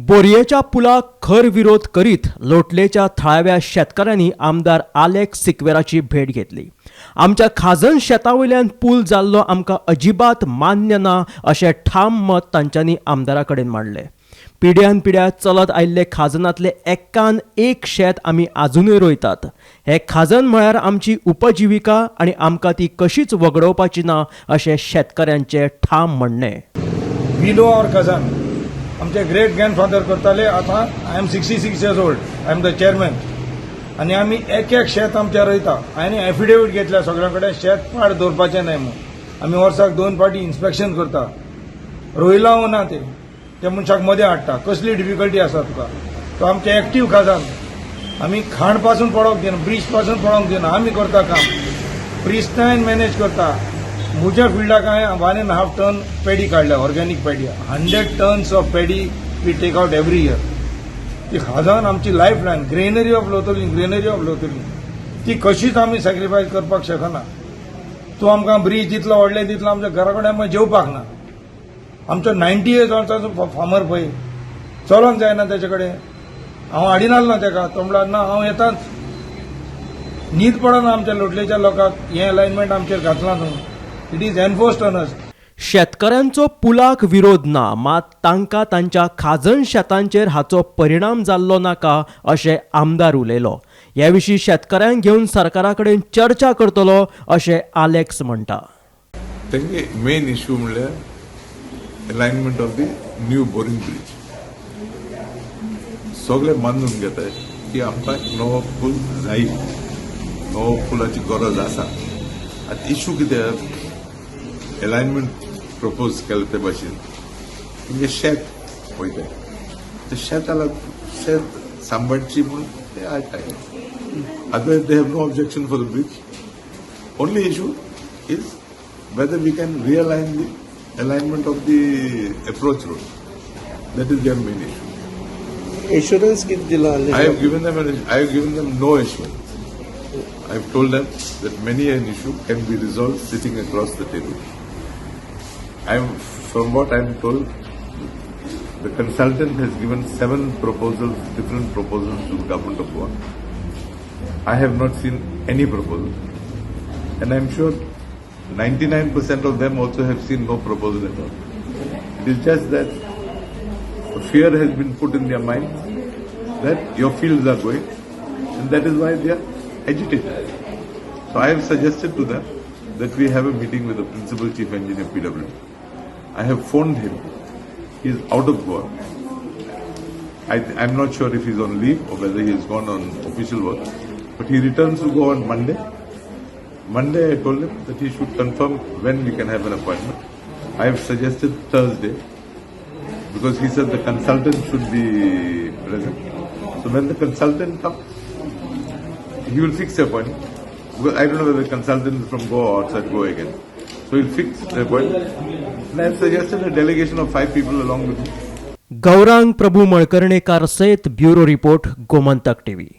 बोरयेच्या पुलाक खर विरोध करीत लोटलेच्या थळाव्या शेतकारांनी आमदार आलेक्स सिक्वेराची भेट घेतली. आमच्या खाजन शेता वयल्यान पूल जाल्लो आमकां अजिबात मान्य ना अशें ठाम मत तांच्यांनी आमदारा कडेन मांडलें. पिड्यान पिड्या चलत आयिल्ले खाजनांतले एक्कान एक शेत आमी आजुनूय रोयतात. हें खाजन म्हळ्यार आमची उपजिविका आनी आमकां ती कशीच वगडोवपाची ना अशें शेतकऱ्यांचें ठाम म्हणणें. We know our खाजन. आमचे ग्रेट ग्रँडफादर करताले. आतां I am 66 years old. I am the chairman आनी आमी एक एक शेत आमचें रोयता. हांवें एफिडेवीट घेतल्या सगळ्यां कडेन, शेत पाड दवरपाचें न्हय म्हूण. आमी वर्साक दोन फावटी इन्स्पेक्शन करता, रोयलां वो ना तें. त्या मनशाक मदें हाडटा, कसली डिफिकल्टी आसा तुका. तो आमचें एक्टीव खाजन. आमी खाण पासून पडोंक दिना, ब्रीज पासून पडोंक दिना. आमी करता काम, प्रिस्टायन मॅनेज करता. म्हज्या फिल्डाक हांवें 1.5 ton paddy काडल्या, organic paddy. 100 tons of paddy we take out every year. ती खाजन आमची life line, granary of Loutolim, granary of Loutolim. ती कशीच आमी सॅक्रिफायस करपाक शकना. तूं आमकां ब्रीज जितलो व्हडले तितलो आमच्या घरा कडेन आमकां जेवपाक ना. आमचो 90 इयर्स वर्साचो फार्मर पळय, चलोंक जायना तेचे कडेन. हांव हाडिनासलो तेका, तो म्हणल्यार ना, हांव येताच. न्हीद पडना आमच्या लोटलेच्या लोकांक. हें अलायनमेंट आमचेर घातलां तूं. It is enforced on us. शेतकऱ्यांचो पुलाक विरोध ना, मात तांकां तांच्या खाजन शेतांचेर हाचो परिणाम जाल्लो नाका अशें आमदार उलयलो. हे विशीं शेतकऱ्यांक घेवन सरकारा कडेन चर्चा करतलो अशें आलेक्स म्हणटा. तेंगे मेन इश्यू म्हणल्यार alignment of the new Boring bridge. सगळे मानून घेताय की आमकां नवो पूल जाय, नवो पुलाची गरज आसा. आतां इश्यू कितें, अलायनमेंट प्रपोज केलें ते भाशेन तेंगे शेत वयता, ते शेताला शेत सांबाळची म्हणून ते आयताय. Otherwise, they have no objection for the bridge. Only issue is whether we can realign the alignment of the approach road. That is their main issue. Assurance कितें दिला? I have given them no assurance. I have told them that many an issue can be resolved sitting across the table. From what I am told, the consultant has given seven proposals, different proposals to the government of Goa. I have not seen any proposal. And I am sure 99% of them also have seen no proposal at all. It is just that fear has been put in their minds that your fields are going, and that is why they are agitated. So I have suggested to them that we have a meeting with the Principal Chief Engineer PW. I have phoned him. He is out of Goa. I'm not sure if he's on leave or whether he has gone on official work, but he returns to Goa on Monday. Monday, I told him that he should confirm when we can have an appointment. I have suggested Thursday because he said the consultant should be present. So when the consultant comes, he will fix the appointment. Because I don't know whether the consultant is from Goa or outside Goa again. So he'll fix the appointment. And I have suggested a delegation of five people along with me. Gaurang Prabhu Malkarnekar सयत bureau report, Gomantak TV.